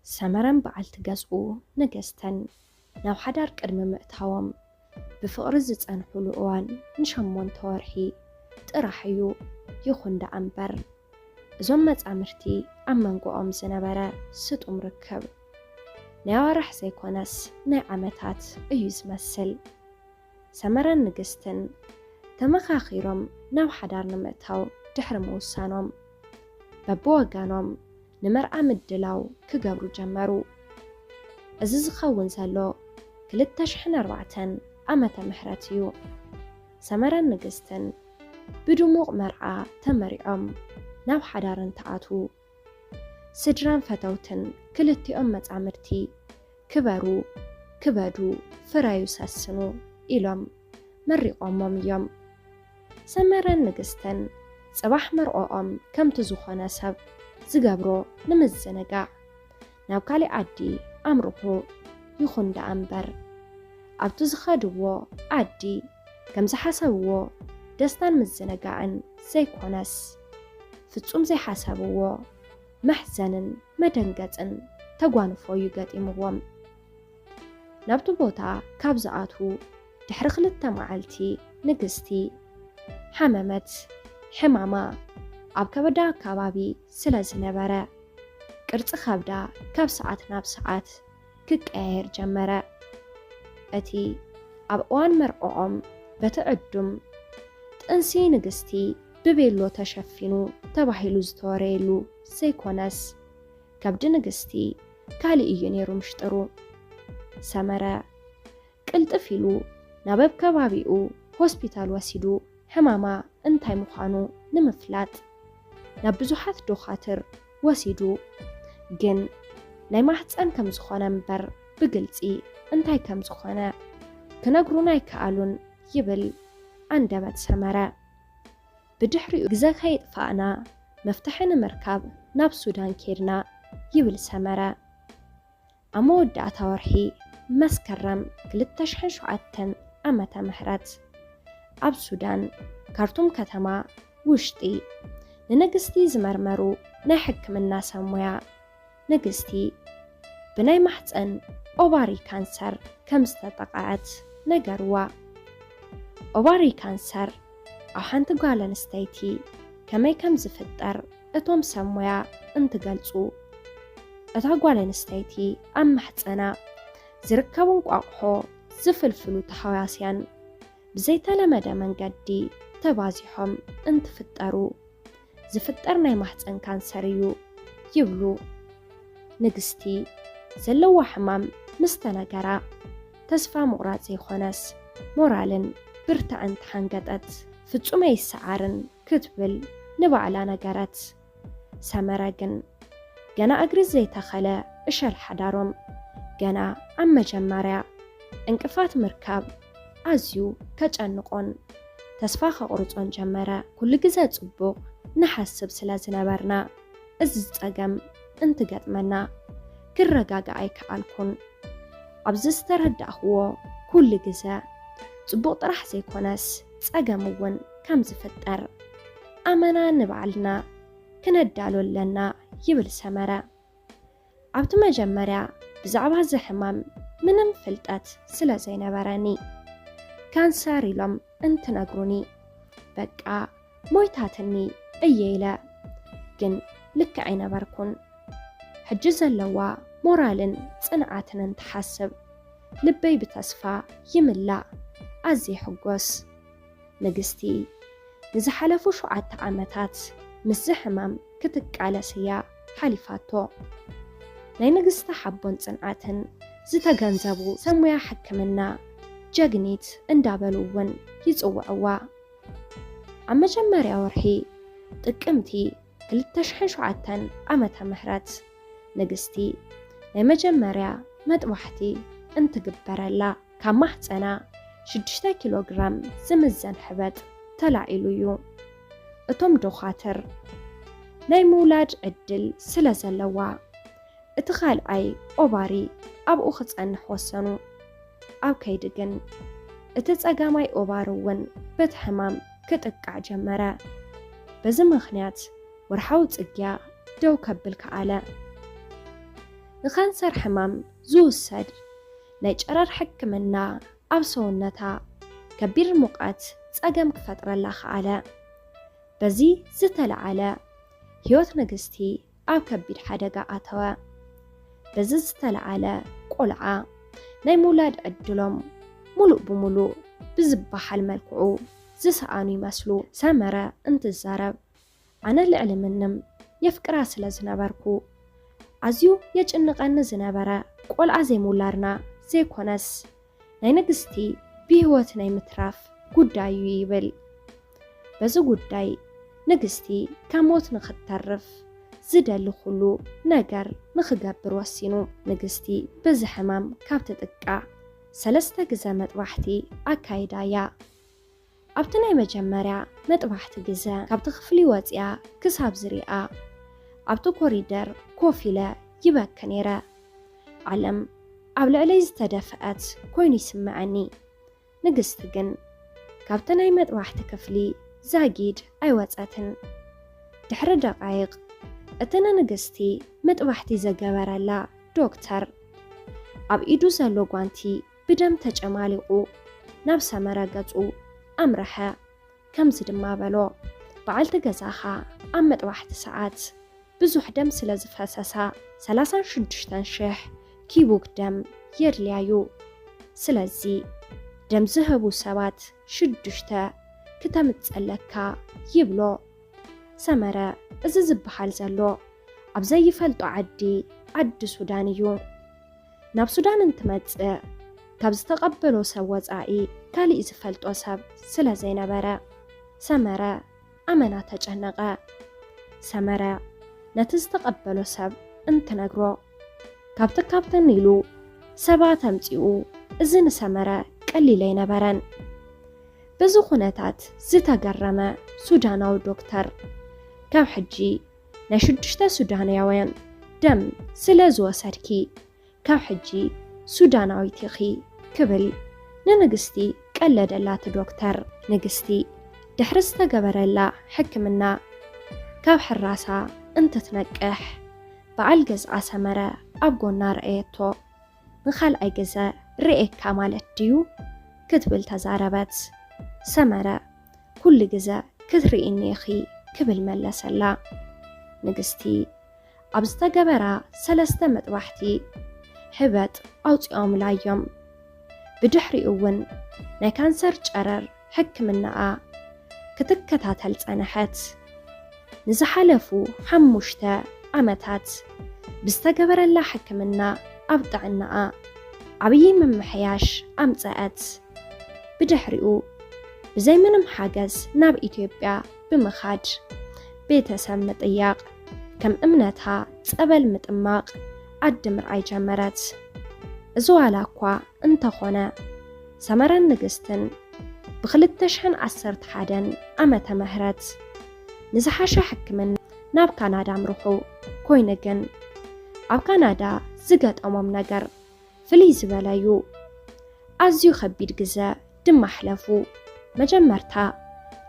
ሰመረን በዓልቲ ገዝኡ ንግስትን ናብ ሓዳር ቅድሚ ምእታዎም ብፍቕሪ ዝጸንሕሉ እዋን ንሸሞንተ ወርሒ ጥራሕ እዩ። ይኹን ደኣ እምበር፣ እዞም መጻምድቲ ኣብ መንጎኦም ዝነበረ ስጡም ርክብ ናይ ኣዋርሕ ዘይኮነስ ናይ ዓመታት እዩ ዝመስል። ሰመረን ንግስትን ተመኻኺሮም ናብ ሓዳር ንምእታው ድሕሪ ምውሳኖም፣ በብወገኖም ንመርዓ ምድላው ክገብሩ ጀመሩ። እዚ ዝኸውን ዘሎ ክልተ ሽሕን ኣርባዕተን ዓመተ ምህረት እዩ። ሰመረን ንግስትን ብድሙቕ መርዓ ተመሪዖም ናብ ሓዳር እንትኣትዉ፣ ስድራን ፈተውትን ክልቲኦም መጻምድቲ ክበሩ፣ ክበዱ፣ ፍረዩ፣ ሰስኑ ኢሎም መሪቖሞም እዮም። ሰመረን ንግስትን ጽባሕ መርዖኦም ከምቲ ዝኾነ ሰብ ዝገብሮ ንምዝንጋዕ ናብ ካሊእ ዓዲ ኣምርሑ። ይኹን ደኣ እምበር፣ ኣብቲ ዝኸድዎ ዓዲ ከም ዝሓሰብዎ ደስታን ምዝንጋዕን ዘይኮነስ፣ ፍጹም ዘይሓሰብዎ መሕዘንን መደንገጽን ተጓንፎ እዩ ገጢምዎም። ናብቲ ቦታ ካብ ዝኣትዉ ድሕሪ ክልተ መዓልቲ፣ ንግስቲ ሓመመት። ሕማማ ኣብ ከበዳ ኣከባቢ ስለ ዝነበረ፣ ቅርጺ ከብዳ ካብ ሰዓት ናብ ሰዓት ክቀያየር ጀመረ። እቲ ኣብ እዋን መርዕኦም በቲ ዕዱም ጥንሲ ንግስቲ ብቤሎ ተሸፊኑ ተባሂሉ ዝተወረየሉ ዘይኮነስ፣ ከብዲ ንግስቲ ካልእ እዩ ነይሩ ምሽጥሩ። ሰመረ ቅልጥፍ ኢሉ ናብ ኣብ ከባቢኡ ሆስፒታል ወሲዱ ሕማማ እንታይ ምዃኑ ንምፍላጥ ናብ ብዙሓት ዶኻትር ወሲዱ፣ ግን ናይ ማህፀን ከም ዝኾነ እምበር ብግልፂ እንታይ ከም ዝኾነ ክነግሩና ኣይከኣሉን ይብል ኣንደበት ሰመረ። ብድሕሪኡ ግዘ ከየጥፋእና መፍትሒ ንምርካብ ናብ ሱዳን ኬድና ይብል ሰመረ። ኣብ መወዳእታ ወርሒ መስከረም ክልተ ሽሕን ሸውዓተን ዓመተ ምህረት ኣብ ሱዳን ካርቱም ከተማ ውሽጢ ንንግስቲ ዝመርመሩ ናይ ሕክምና ሰብ ሞያ፣ ንግስቲ ብናይ ማህፀን ኦቫሪ ካንሰር ከም ዝተጠቕዐት ነገርዋ። ኦቫሪ ካንሰር ኣብ ሓንቲ ጓል ኣንስተይቲ ከመይ ከም ዝፍጠር እቶም ሰብ ሞያ እንትገልጹ፣ እታ ጓል ኣንስተይቲ ኣብ ማህፀና ዝርከቡ እንቋቑሖ ዝፍልፍሉ ተሃዋስያን ብዘይተለመደ መንገዲ ተባዚሖም እንትፍጠሩ ዝፍጠር ናይ ማህፀን ካንሰር እዩ ይብሉ። ንግስቲ ዘለዋ ሕማም ምስ ተነገራ፣ ተስፋ ምቑራጽ ዘይኮነስ ሞራልን ብርታዕን ተሓንገጠት። ፍጹም ኣይሰዓርን ክትብል ንባዕላ ነገረት። ሰመረ ግን ገና እግሪ ዘይተኸለ እሸል ሓዳሮም፣ ገና ኣብ መጀመርያ ዕንቅፋት ምርካብ ኣዝዩ ከጨንቆን ተስፋ ከቑርጾን ጀመረ። ኩሉ ግዘ ጽቡቕ ንሓስብ ስለ ዝነበርና፣ እዚ ጸገም እንትገጥመና ክረጋጋእ ኣይከኣልኩን። ኣብዚ ዝተረዳእክዎ፣ ኩሉ ግዘ ጽቡቕ ጥራሕ ዘይኮነስ ጸገም እውን ከም ዝፍጠር ኣመና ንባዕልና ክነዳሎ ኣለና ይብል ሰመረ። ኣብቲ መጀመርያ ብዛዕባ እዚ ሕማም ምንም ፍልጠት ስለ ዘይነበረኒ፣ ካንሰር ኢሎም እንትነግሩኒ፣ በቃ ሞይታትኒ እየ ኢለ። ግን ልክዕ ኣይነበርኩን። ሕጂ ዘለዋ ሞራልን ጽንዓትን እንትሓስብ፣ ልበይ ብተስፋ ይምላእ፣ ኣዝየ ይሕጎስ። ንግስቲ ንዝሓለፉ ሸውዓተ ዓመታት ምስዚ ሕማም ክትቃለስ እያ ሓሊፋቶ። ናይ ንግስቲ ሓቦን ጽንዓትን ዝተገንዘቡ ሰብ ሞያ ሕክምና ጀግኒት እንዳበሉ እውን ይጽውዕዋ። ኣብ መጀመርያ ወርሒ ጥቅምቲ ክልተ ሽሕን ሸውዓተን ዓመተ ምህረት ንግስቲ ናይ መጀመርያ መጥባሕቲ እንትግበረላ፣ ካብ ማህፀና ሽዱሽተ ኪሎ ግራም ዝምዘን ሕበጥ ተላዒሉ እዩ። እቶም ዶኻትር ናይ ምውላድ ዕድል ስለ ዘለዋ፣ እቲ ካልኣይ ኦቫሪ ኣብኡ ክጸንሕ ወሰኑ። ኣብ ከይዲ ግን እቲ ጸጋማይ ኦቫሪ እውን በቲ ሕማም ክጥቃዕ ጀመረ። በዚ ምኽንያት ወርሓዊ ጽግያ ደው ከብል ከኣለ። ንካንሰር ሕማም ዝውሰድ ናይ ጨረር ሕክምና ኣብ ሰውነታ ከቢድ ሙቐት ጸገም ክፈጥረላ ከኣለ። በዚ ዝተለዓለ ህይወት ንግስቲ ኣብ ከቢድ ሓደጋ ኣተወ። በዚ ዝተለዓለ ቆልዓ ናይ ምውላድ ዕድሎም ሙሉእ ብሙሉእ ብዝበሃል መልክዑ ዝሰኣኑ ይመስሉ። ሰመረ እንትዛረብ ኣነ ልዕሊ ምንም የፍቅራ ስለ ዝነበርኩ ኣዝዩ የጭንቐኒ ዝነበረ ቆልዓ ዘይምውላድና ዘይኮነስ ናይ ንግስቲ ብህይወት ናይ ምትራፍ ጉዳይ እዩ ይብል። በዚ ጉዳይ ንግስቲ ካብ ሞት ንክትተርፍ ዝደሊ ኩሉ ነገር ንክገብር ወሲኑ። ንግስቲ በዚ ሕማም ካብ ትጥቃዕ ሰለስተ ግዘ መጥባሕቲ ኣካይዳ እያ። ኣብቲ ናይ መጀመርያ መጥባሕቲ ግዘ ካብቲ ክፍሊ ወፂኣ ክሳብ ዝሪኣ ኣብቲ ኮሪደር ኮፍ ኢለ ይበኪ ነይረ። ዓለም ኣብ ልዕለይ ዝተደፍአት ኮይኑ ይስምዐኒ። ንግስቲ ግን ካብቲ ናይ መጥባሕቲ ክፍሊ ዛጊድ ኣይወፀትን። ድሕሪ ደቃይቕ እቲ ንንግስቲ መጥባሕቲ ዘገበረላ ዶክተር ኣብ ኢዱ ዘሎ ጓንቲ ብደም ተጨማሊቑ ናብ ሰመረ ገጹ ኣምረሐ። ከምዚ ድማ በሎ፣ በዓልቲ ገዛኻ ኣብ መጥባሕቲ ሰዓት ብዙሕ ደም ስለ ዝፈሰሳ ሰላሳን ሽዱሽተን ሽሕ ኪቡክ ደም የድልያ እዩ። ስለዚ ደም ዝህቡ ሰባት ሽዱሽተ ክተምጸለካ ይብሎ። ሰመረ እዚ ዝበሃል ዘሎ ኣብ ዘይፈልጦ ዓዲ ዓዲ ሱዳን እዩ። ናብ ሱዳን እንትመጽእ ካብ ዝተቐበሎ ሰብ ወጻኢ ካሊእ ዝፈልጦ ሰብ ስለ ዘይነበረ ሰመረ ኣመና ተጨነቐ። ሰመረ ነቲ ዝተቐበሎ ሰብ እንትነግሮ ካብቲ ካብተን ኢሉ ሰባት ኣምጺኡ እዚ ንሰመረ ቀሊል ኣይነበረን። በዚ ኩነታት ዝተገረመ ሱዳናዊ ዶክተር ካብ ሕጂ ናይ ሽዱሽተ ሱዳናውያን ደም ስለ ዝወሰድኪ ካብ ሕጂ ሱዳናዊት ኢኺ ክብል ንንግስቲ ቀለደላ እቲ ዶክተር። ንግስቲ ድሕሪ ዝተገበረላ ሕክምና ካብ ሕራሳ እንትትነቅሕ በዓል ገዝኣ ሰመረ ኣብ ጎና ረኣየቶ። ንኻልኣይ ግዘ ርእየካ ማለት ድዩ? ክትብል ተዛረበት። ሰመረ ኩሉ ግዘ ክትርእይኒ ኢኺ ክብል መለሰላ። ንግስቲ ኣብ ዝተገበራ ሰለስተ መጥባሕቲ ሕበጥ ኣውፂኦምላ እዮም። ብድሕሪኡ እውን ናይ ካንሰር ጨረር ሕክምናኣ ክትከታተል ጸንሐት። ንዝሓለፉ ሓሙሽተ ዓመታት ብዝተገበረላ ሕክምና ኣብ ጥዕናኣ ዓብዪ ምምሕያሽ ኣምጸአት። ብድሕሪኡ ብዘይ ምንም ሓገዝ ናብ ኢትዮጵያ ብምኻድ ቤተሰብ ምጥያቕ፣ ከም እምነታ ጸበል ምጥማቕ ዓዲ ምርኣይ ጀመረት። እዚ ዋላ እኳ እንተኾነ ሰመረን ንግስትን ብክልተ ሽሕን ዓሰርተ ሓደን ዓመተ ምህረት ንዝሓሸ ሕክምና ናብ ካናዳ ኣምርሑ። ኮይኑ ግን ኣብ ካናዳ ዝገጠሞም ነገር ፍልይ ዝበለ እዩ። ኣዝዩ ከቢድ ግዘ ድማ ኣሕለፉ። መጀመርታ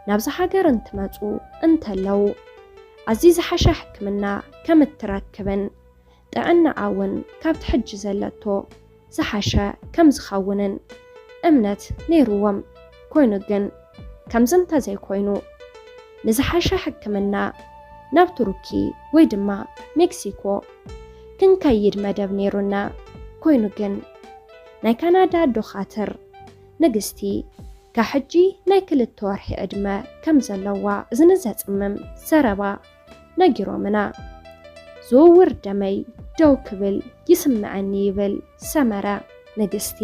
ናብዚ ሃገር እንትመጹ እንተለዉ ኣዝዩ ዝሓሸ ሕክምና ከም እትረክብን ጥዕናኣ እውን ካብቲ ሕጂ ዘለቶ ዝሓሸ ከም ዝኸውንን እምነት ነይርዎም። ኮይኑ ግን ከምዚ እንተዘይኮይኑ ንዝሓሸ ሕክምና ናብ ቱርኪ ወይ ድማ ሜክሲኮ ክንከይድ መደብ ነይሩና። ኮይኑ ግን ናይ ካናዳ ዶኻትር ንግስቲ ካብ ሕጂ ናይ ክልተ ወርሒ ዕድመ ከም ዘለዋ እዝኒ ዘጽምም ዘረባ ነጊሮምና። ዝውውር ደመይ ደው ክብል ይስምዐኒ ይብል ሰመረ። ንግስቲ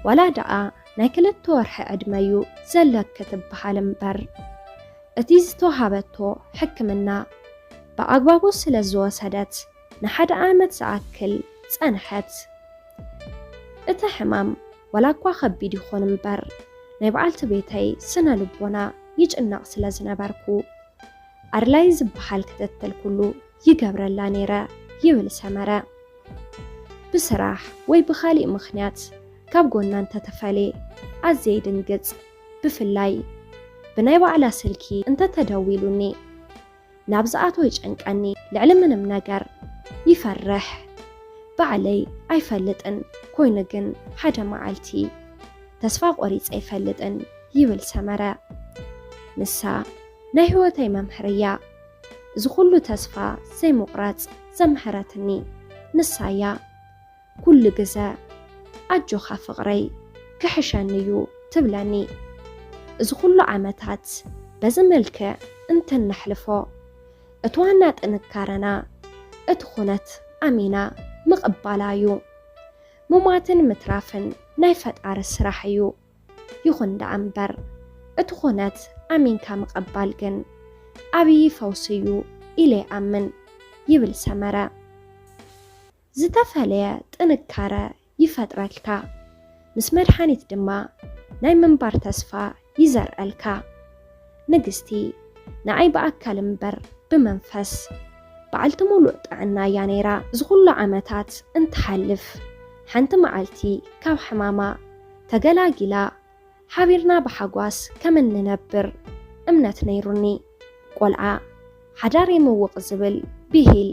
ዋላ ደኣ ናይ ክልተ ወርሒ ዕድመ እዩ ዘለኪ ትበሃል እምበር እቲ ዝተውሃበቶ ሕክምና ብኣግባቡ ስለ ዝወሰደት ንሓደ ዓመት ዝኣክል ጸንሐት። እቲ ሕማም ዋላ እኳ ከቢድ ይኹን እምበር ናይ በዓልቲ ቤተይ ስነ ልቦና ይጭነቕ ስለ ዝነበርኩ ኣድላይ ዝበሃል ክትትል ኩሉ ይገብረላ ነይረ ይብል ሰመረ። ብስራሕ ወይ ብኻሊእ ምኽንያት ካብ ጎና እንተተፈልየ ኣዝየ ይድንግጽ። ብፍላይ ብናይ ባዕላ ስልኪ እንተተደዊሉኒ ናብ ዝኣትዎ ይጨንቀኒ። ልዕሊ ምንም ነገር ይፈርሕ። ባዕለይ ኣይፈልጥን፣ ኮይኑ ግን ሓደ መዓልቲ ተስፋ ቆሪጸ ኣይፈልጥን ይብል ሰመረ። ንሳ ናይ ህይወተይ መምህር እያ። እዚ ኩሉ ተስፋ ዘይምቑራጽ ዘምሃረትኒ ንሳ እያ። ኩሉ ግዘ ኣጆኻ ፍቕረይ ክሕሸኒ እዩ ትብለኒ። እዚ ኩሉ ዓመታት በዚ መልክዕ እንትነሕልፎ እቲ ዋና ጥንካረና እቲ ኩነት ኣሚና ምቕባላ እዩ። ምሟትን ምትራፍን ናይ ፈጣሪ ስራሕ እዩ። ይኹን ደኣ እምበር እቲ ኩነት ኣሚንካ ምቕባል ግን ዓብዪ ፈውሲ እዩ ኢለ ይኣምን ይብል ሰመረ። ዝተፈለየ ጥንካረ ይፈጥረልካ፣ ምስ መድሓኒት ድማ ናይ ምንባር ተስፋ ይዘርኣልካ። ንግስቲ ንዓይ ብኣካል እምበር ብመንፈስ በዓልቲ ሙሉእ ጥዕና እያ ነይራ። እዚ ኩሉ ዓመታት እንትሓልፍ ሓንቲ መዓልቲ ካብ ሕማማ ተገላጊላ ሓቢርና ብሓጓስ ከም እንነብር እምነት ነይሩኒ። ቆልዓ ሓዳር ይምውቕ ዝብል ብሂል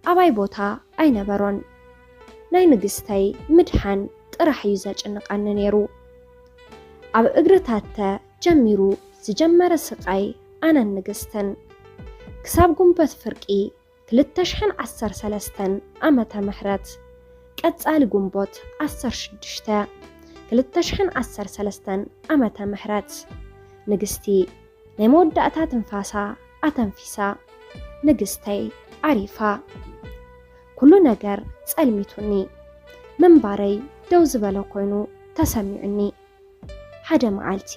ኣባይ ቦታ ኣይነበሮን። ናይ ንግስተይ ምድሓን ጥራሕ እዩ ዘጭንቐኒ ነይሩ። ኣብ እግርታተ ጀሚሩ ዝጀመረ ስቓይ ኣነን ንግስትን ክሳብ ጉንበት ፍርቂ ክልተ ሽሕን ዓሰርተ ሰለስተን ዓመተ ምህረት ቀጻሊ ጉንቦት ዓሰርተ ሽዱሽተ ክልተ ሽሕን ዓሰርተ ሰለስተን ዓመተ ምህረት ንግስቲ ናይ መወዳእታ ትንፋሳ ኣተንፊሳ። ንግስተይ ዓሪፋ። ኩሉ ነገር ጸልሚቱኒ። ምንባረይ ደው ዝበለ ኮይኑ ተሰሚዑኒ። ሓደ መዓልቲ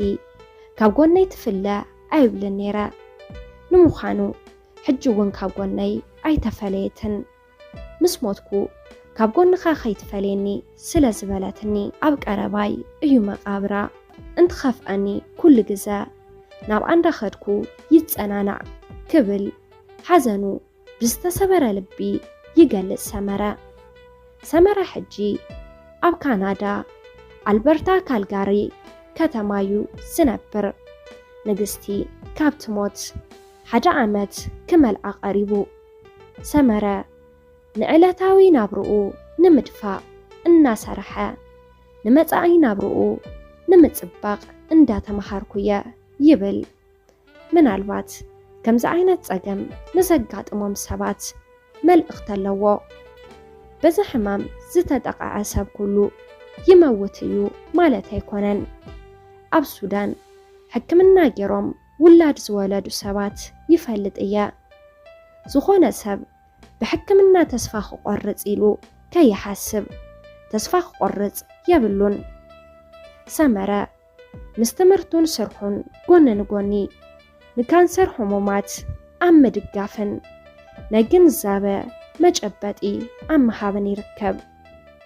ካብ ጎነይ ትፍለ ኣይብልን ነይረ። ንምዃኑ ሕጂ እውን ካብ ጎነይ ኣይተፈለየትን። ምስ ሞትኩ ካብ ጎንኻ ከይትፈለየኒ ስለ ዝበለትኒ ኣብ ቀረባይ እዩ መቃብራ። እንትኸፍኣኒ ኩሉ ግዘ ናብ ኣንዳ ኸድኩ ይጸናናዕ ክብል ሓዘኑ ብዝተሰበረ ልቢ ይገልጽ ሰመረ። ሰመረ ሕጂ ኣብ ካናዳ ኣልበርታ ካልጋሪ ከተማ እዩ ዝነብር። ንግስቲ ካብ ትሞት ሓደ ዓመት ክመልኣ ቀሪቡ። ሰመረ ንዕለታዊ ናብርኡ ንምድፋእ እናሰርሐ ንመጻኢ ናብርኡ ንምጽባቕ እንዳተማሃርኩ እየ ይብል። ምናልባት ከምዚ ዓይነት ጸገም ንዘጋጥሞም ሰባት መልእኽቲ ኣለዎ። በዚ ሕማም ዝተጠቕዐ ሰብ ኩሉ ይመውት እዩ ማለት ኣይኮነን። ኣብ ሱዳን ሕክምና ገይሮም ውላድ ዝወለዱ ሰባት ይፈልጥ እየ። ዝኾነ ሰብ ብሕክምና ተስፋ ክቆርጽ ኢሉ ከይሓስብ ተስፋ ክቆርጽ የብሉን። ሰመረ ምስ ትምህርቱን ስርሑን ጎኒ ንጎኒ ንካንሰር ሕሙማት ኣብ ምድጋፍን ናይ ግንዛበ መጨበጢ ኣብ ምሃብን ይርከብ።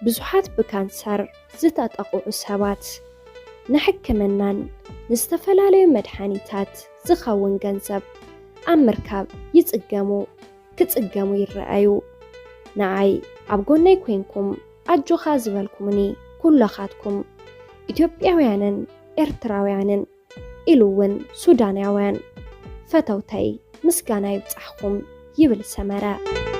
ብዙሓት ብካንሰር ዝተጠቕዑ ሰባት ንሕክምናን ንዝተፈላለዩ መድሓኒታት ዝኸውን ገንዘብ ኣብ ምርካብ ይጽገሙ፣ ክጽገሙ ይረኣዩ። ንዓይ ኣብ ጎነይ ኮይንኩም ኣጆኻ ዝበልኩምኒ ኩለኻትኩም ኢትዮጵያውያንን ኤርትራውያንን ኢሉ እውን ሱዳናውያን ፈተውተይ ምስጋና ይብጻሕኩም ይብል ሰመረ።